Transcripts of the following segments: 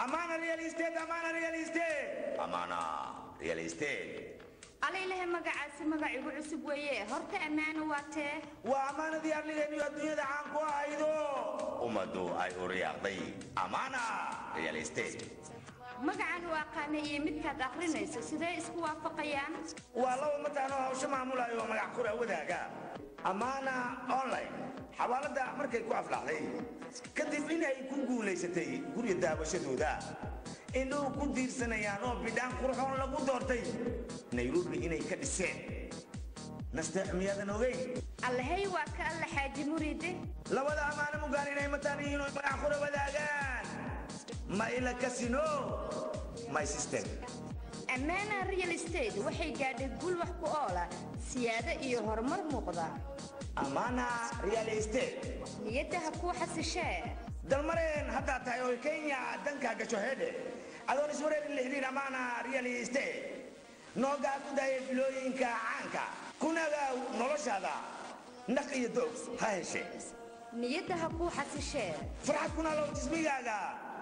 Amana Real Estate, Amana Real Estate, Amana Real Estate. Alaylaha, magacaasi magac igu cusub weeye. Horta Ammaano waa tee? Waa ammaanadii arligeenu adduunyada caan ku ahaydo, ummadu ay u riyaaqday, Amana Real Estate. Magacan u aqaanay iyo midkaad akhrinayso sidee isku waafaqayaan? Waa laba mataanoo hawsho maamulayo, magac kura wadaaga. Amana Online xawaalada markay ku aflaxday kadib inay ku guulaysatay gurya daawashadooda, indhuhu ku diirsanayaan oo bidhaan qurxoon lagu doortay, Nairobi inay ka dhiseen, Nasteex, miyaadan ogeyn? Allahey, waa ka Alla Xaaji Muriide. Labada Amaano mugaan inay mataan yihiin oo magac kura wadaagaan, ma ila kasino, my system. Ammaana Real Estate waxay gaadhay guul wax ku oola, siyaado iyo horumar muuqda. Amana Real Estate. Niyadda ha kuu xasishee. Dalmareen haddaad tahay oo Kenya dankaa gasho, hedhe, adoon iswareerin lixdiin Amana Real Estate noogaa ku daaya filooyinka caanka kunagaaw noloshaada naq iyo doog ha heshe. Niyadda ha kuu xasishee. Farxad kunalow jismigaaga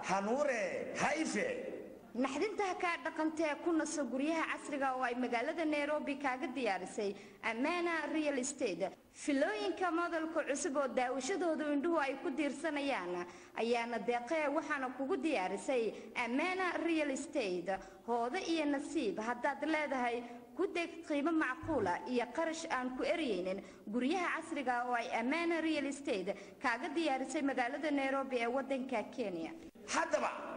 hanuure ha ife. Naxdinta ha kaa dhaqantee, ku naso guryaha casriga oo ay magaalada Nairobi kaaga diyaarisay Ammaana Real Estate. Filooyinka modelka cusub oo daawashadoodu indhuhu ay ku diirsanayaan ayaana deeqee, waxaana kugu diyaarisay Ammaana Real Estate. Hoodo iyo nasiib haddaad leedahay, ku deg qiimo macquula iyo qarash aan ku ereyeynin guryaha casriga oo ay Ammaana Real Estate kaaga diyaarisay magaalada Nairobi ee wadanka Kenya. Haddaba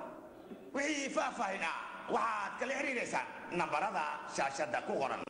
wixii faahfaahin ah waxaad kala xiriiraysaan nambarada shaashadda ku qoran.